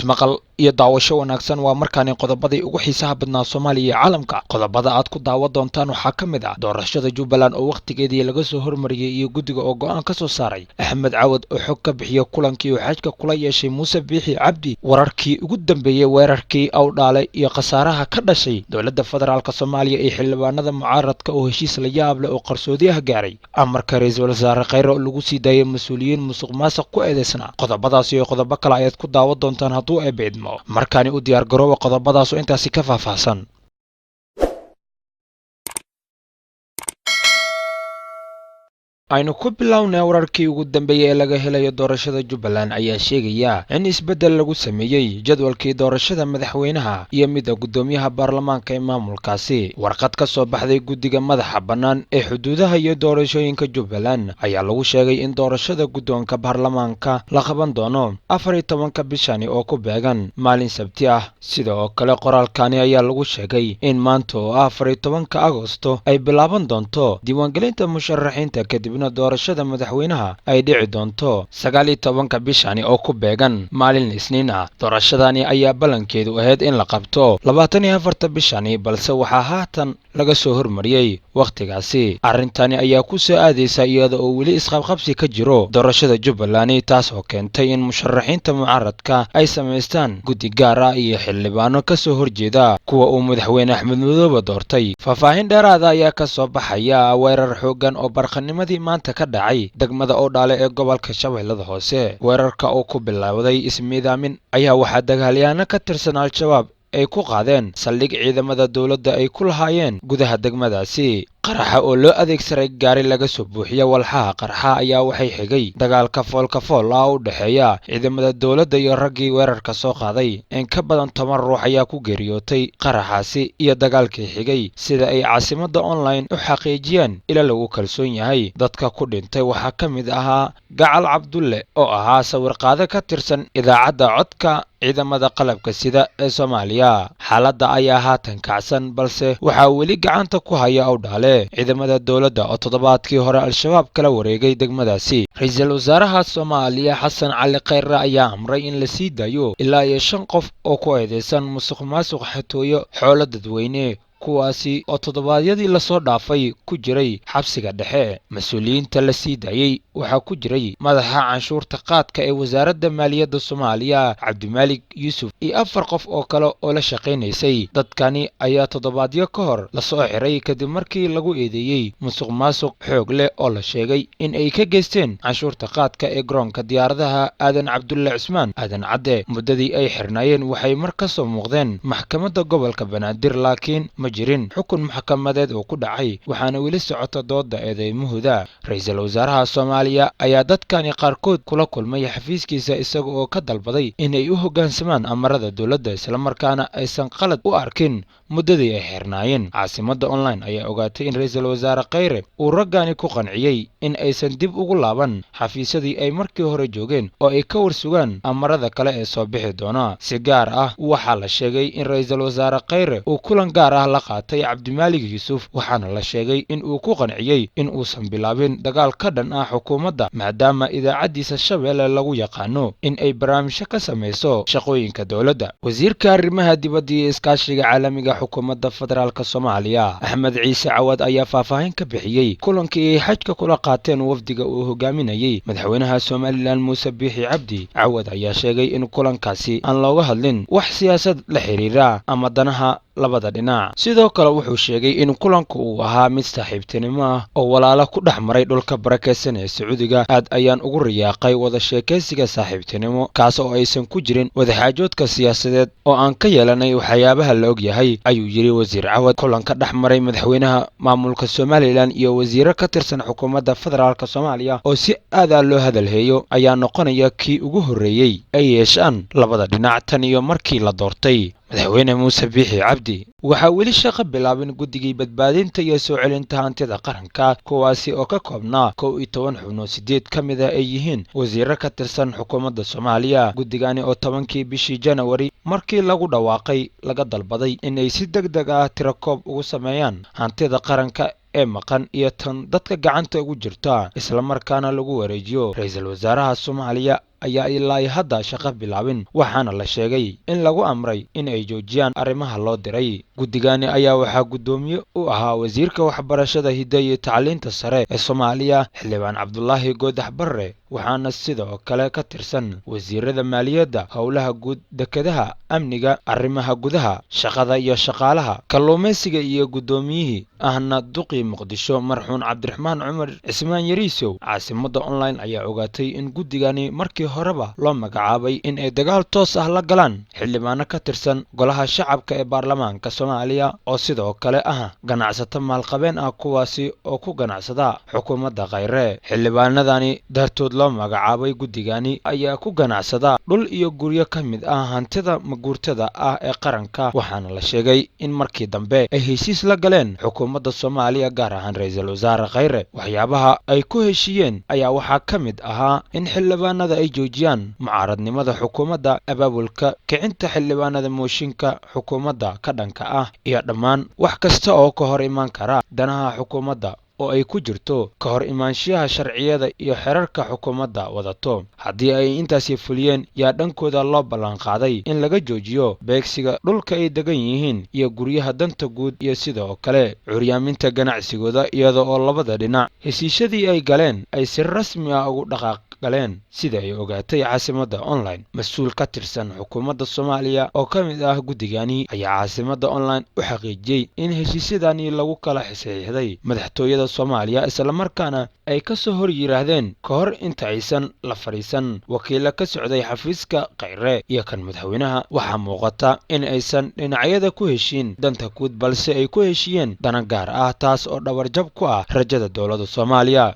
Ismaqal iyo daawasho wanaagsan. Waa markaani qodobadii ugu xiisaha badnaa Soomaaliya iyo caalamka. Qodobada aad ku daawan doontaan waxaa ka mid ah doorashada Jubbaland oo wakhtigeedii laga soo hormariyey iyo guddiga oo go'aan ka soo saaray. Axmed Cawad oo xog ka bixiya kulankii uu xajka kula yeeshay Muuse Biixi Cabdi. Wararkii ugu dambeeyey weerarkii Awdhaale iyo khasaaraha ka dhashay. Dowladda federaalk Soomaaliya iyo xildhibaanada mucaaradka oo heshiis la yaab leh oo qarsoodi ah gaaray. Amarka ra-iisul wasaare Kheyre oo lagu sii daayay mas-uuliyiin musuq maasuq ku eedeysnaa. Qodobadaas iyo qodobo kale ayaad ku daawan doontaan hadduu eebbe idmo. Markaani u diyaar garooba qodobadaas oo intaasi ka faahfaahsan. Aynu ku bilownay wararkii ugu dambeeyey ee laga helayo doorashada Jubbaland ayaa sheegaya in isbeddel lagu sameeyey jadwalkii doorashada madaxweynaha iyo midda guddoomiyaha baarlamaanka ee maamulkaasi. Warqad ka soo baxday guddiga madaxa bannaan ee xuduudaha iyo doorashooyinka Jubbaland ayaa lagu sheegay in doorashada guddoonka baarlamaanka la qaban doono 14-ka bishani oo ku beegan maalin Sabti ah. Sidoo kale qoraalkani ayaa lagu sheegay in maanta oo ah 14-ka Agosto ay bilaaban doonto diiwaangelinta musharaxiinta, kadib doorashada madaxweynaha ay dhici doonto 19-ka bishani oo ku beegan maalin Isniin ah. Doorashadani ayaa ballankeedu ahayd in la qabto 24-ta bishani, balse waxaa haatan laga soo hormariyey wakhtigaasi. Arrintani ayaa ku soo aadaysa iyada oo weli isqabqabsi ka jiro doorashada Jubbaland, taas oo keentay in musharaxiinta mucaaradka ay samaystaan guddi gaar ah iyo xildhibaano ka soo horjeeda kuwa uu madaxweyne Axmed Madoobe doortay. Faahfaahin dheeraada ayaa ka soo baxaya weerar xooggan oo barqanimadii maanta ka dhacay degmada Oodhaale ee gobolka Shabeellada Hoose. Weerarka oo ku bilowday ismiidaamin ayaa waxaa dagaalyahanno ka tirsan Al-Shabaab ay ku qaadeen saldhig ciidamada dowladda ay ku lahaayeen gudaha degmadaasi. Qaraxa oo loo adeegsaday gaari laga soo buuxiya walxaha qarxa ayaa waxay xigay dagaalka foolka fool ah u dhexeeya ciidamada dowladda iyo raggii weerarka soo qaaday. In ka badan 10 ruux ayaa ku geeriyootay qaraxaasi iyo dagaalkii xigay, sida ay Caasimada Online u xaqiijiyeen ila lagu kalsoon yahay. Dadka ku dhintay waxaa ka mid ahaa Gacal Cabdulle oo ahaa sawirqaade ka tirsan idaacadda codka ciidamada qalabka sida ee Soomaaliya. Xaaladda ayaa haatan kacsan, balse waxaa weli gacanta ku haya Awdhaale ciidamada dowladda oo toddobaadkii hore Al-Shabaab kala wareegay degmadaasi. Ra-iisul wasaaraha Soomaaliya Xasan Cali Kheyre ayaa amray in la sii daayo ilaa iyo 5 qof oo ku eedeysan musuq maasuq, xatooyo xoolo dadweyne, kuwaasi oo toddobaadyadii lasoo dhaafay ku jiray xabsiga dhexe. Mas-uuliyiinta la sii daayey waxaa ku jiray madaxa canshuurta qaadka ee wasaaradda maaliyadda Soomaaliya Cabdimaalik Yuusuf iyo 4 qof oo kale oo la shaqaynaysay. Dadkani ayaa toddobaadyo ka hor lasoo xiray kadib markii lagu eedeeyey musuq maasuq xoog leh oo la sheegay in ay ka geysteen canshuurta qaadka ee garoonka diyaaradaha Aadan Cabdulle Cusmaan Aadan Cadde. Muddadii ay xirnaayeen waxay mar ka soo muuqdeen maxkamadda gobolka Banaadir, laakiin ma jirin xukun maxkamadeed oo ku dhacay, waxaana weli socota dooda eedeymahooda. Ra-iisul wasaaraha Soomaaliya ayaa dadkani qaarkood kula kulmay xafiiskiisa, isaga oo ka dalbaday inay u hoggaansamaan amarada dowladda islamarkaana aysan qalad u arkin muddadii ay xirnaayeen. Caasimada Online ayaa ogaatay in ra-iisul wasaare Kheyre uu raggani ku qanciyey in aysan dib ugu laaban xafiisyadii ay markii hore joogeen oo ay ka warsugaan amarada kale ee soo bixi doona. Si gaar ah waxaa la sheegay in ra-iisul wasaare Kheyre uu kulan gaar ah la qaatay Cabdimaalig Yuusuf, waxaana la sheegay in uu ku qanciyey in uusan bilaabin dagaal ka dhan ah xukuumadda, maadaama idaacaddiisa Shabeelle lagu yaqaano in ay barnaamijyo ka samayso shaqooyinka dowladda. Wasiirka arrimaha dibadda iyo iskaashiga caalamiga xukuumadda federaalk Soomaaliya Axmed Ciise Cawad ayaa faahfaahin ka bixiyey kulankii ay xajka kula qaateen wafdiga uu hogaaminayey madaxweynaha Somalilan Muuse Biixi Cabdi. Cawad ayaa sheegay in kulankaasi aan looga hadlin wax siyaasad la xiriira ama danaha labada dhinac. Sidoo kale wuxuu sheegay in kulanku uu ahaa mid saaxiibtinimo ah oo walaalo ku dhex maray dhulka barakeysan ee Sacuudiga. Aad ayaan ugu riyaaqay wada sheekaysiga saaxiibtinimo, kaas oo aysan ku jirin wadaxaajoodka siyaasadeed oo aan ka yeelanay waxyaabaha la og yahay, ayuu yidhi wasiir Cawad. Kulanka dhex maray madaxweynaha maamulka Somalilan iyo wasiiro ka tirsan xukuumadda federaalk Soomaaliya oo si aad ah loo hadalheeyo ayaa noqonaya kii ugu horreeyey ay yeeshaan labada dhinac tan iyo markii la doortay madaxweyne Muuse Biixi Cabdi. Waxaa weli shaqo bilaabin guddigii badbaadinta iyo soo celinta hantida qaranka, kuwaasi oo ka koobnaa 11 xubnood, 8 ka mid ah ay yihiin wasiiro ka tirsan xukuumadda Soomaaliya. Guddigani oo 10-kii bishii Janawari markii lagu dhawaaqay laga dalbaday inay si deg deg ah tirakoob ugu sameeyaan hantida qaranka ee maqan iyo tan dadka gacanta ugu jirta, islamarkaana lagu wareejiyo ra-iisul wasaaraha Soomaaliya, ayaa ilaa hadda shaqo bilaabin, waxaana la sheegay in lagu amray in ay joojiyaan arrimaha loo diray. Guddigani ayaa waxaa guddoomiye u ahaa wasiirka waxbarashada, hidda iyo tacliinta sare ee Soomaaliya, Xildhibaan Cabdulaahi Goodax Barre, waxaana sidoo kale ka tirsan wasiirada maaliyadda, howlaha guud, dekedaha, amniga, arrimaha gudaha, shaqada iyo shaqaalaha, kalluumaysiga iyo guddoomiyihii ahna duqii Muqdisho, marxuun Cabdiraxmaan Cumar Cismaan Yariisow. Caasimada Online ayaa ogaatay in guddigani markii horeba loo magacaabay in ay dagaal toos ah la galaan xildhibaano ka tirsan golaha shacabka ee baarlamaanka Soomaaliya oo sidoo kale ah ganacsato maalqabeen ah, kuwaasi oo ku ganacsada xukuumadda Khayre. Xildhibaanadani dartood loo magacaabay guddigani ayaa ku ganacsada dhul iyo guryo ka mid ah hantida maguurtada ah ee qaranka, waxaana la sheegay in markii dambe ay heshiis la galeen xukuumadda Soomaaliya, gaar ahaan ra-iisul wasaare Khayre. Waxyaabaha ay ku heshiiyeen ayaa waxaa ka mid ahaa in xildhibaanada ay joojiyaan mucaaradnimada xukuumadda, abaabulka kicinta xildhibaanada, mooshinka xukuumadda ka dhanka ah iyo dhammaan wax kasta oo ka hor imaan kara danaha xukuumadda, oo ay ku jirto ka hor imaanshiyaha sharciyada iyo xerarka xukuumadda wadato. Haddii ay intaasi fuliyeen, yaa dhankooda loo ballanqaaday in laga joojiyo beegsiga dhulka ay degan yihiin iyo guryaha danta guud iyo sidoo kale curyaaminta ganacsigooda, iyada oo labada dhinac heshiishadii ay galeen ay si rasmi ah ugu dhaqaaq galeen, sida ay ogaatay Caasimada Online. Mas-uul ka tirsan xukuumadda Soomaaliya oo ka mid ah guddigani ayaa Caasimada Online u xaqiijiyey in heshiisyadani lagu kala saxiixday madaxtooyada Soomaaliya, islamarkaana ay ka soo hor yiraahdeen ka hor inta aysan la fadhiisan wakiilo ka socday xafiiska Khayre iyo kan madaxweynaha. Waxaa muuqata in aysan dhinacyada ku heshiin danta guud, balse ay ku heshiiyeen dana gaar ah, taas oo dhabarjab ku ah rajada dowladda Soomaaliya.